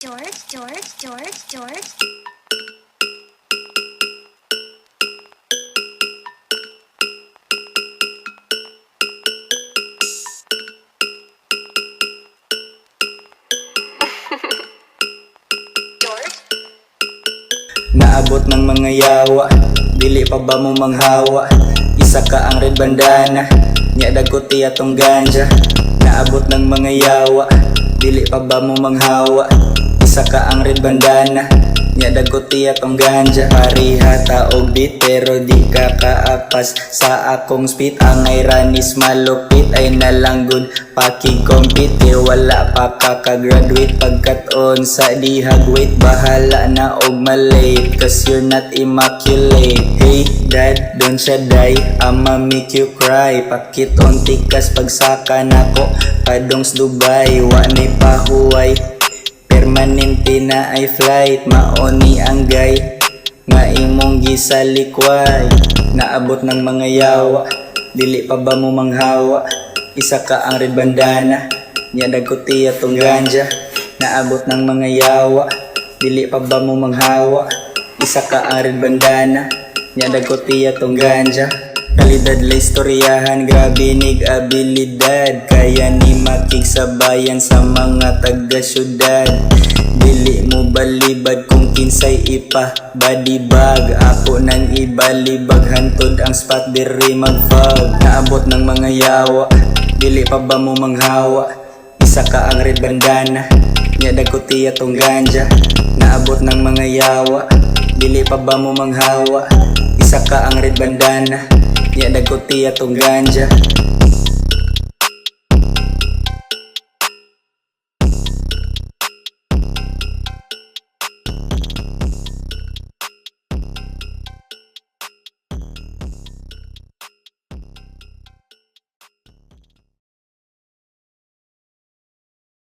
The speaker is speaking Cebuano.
George, George, George, George. George. Naabot ng mga yawa, dili pa ba mo manghawa? Isa ka ang red bandana, nya dagko ti atong ganja. Naabot ng mga yawa, dili pa ba mo manghawa? Isa ka ang red bandana, nya dagko ti atong ganja. Pareha ta og beat pero di ka kaapas sa akong spit. Angay ranis malupit ay nalanggod paki-compete. Eh, wala pa ka ka-graduate pagkat-on sa dihag wait. Bahala na og malate 'cause you're not immaculate. Hey dad, don't ya die, I'ma make you cry. Pakit on tikas pagsaka nako padong sa Dubai. Wa ni pahuway, permanente na ay flight. Maoni ang guy nga imong gisalikway. Naabot ng mga yawa, dili pa ba mo manghawa? Isa ka ang red bandana, nya dagko ti atong ganja. Naabot ng mga yawa, dili pa ba mo manghawa? Isa ka ang red bandana, nya dagko ti atong ganja. Kalidad la istoryahan, grabe nig abilidad. Kaya ni makigsabayan sa mga taga-syudad. Dili mo balibad kung kinsay ipa body bag. Ako nang ibalibag hantod ang spot diri mag-fog. Naabot ng mga yawa, dili pa ba mo manghawa? Isa ka ang red bandana, nya dagko ti atong ganja. Naabot ng mga yawa, dili pa ba mo manghawa? Isa ka ang red bandana, nya dagko ti atong ganja.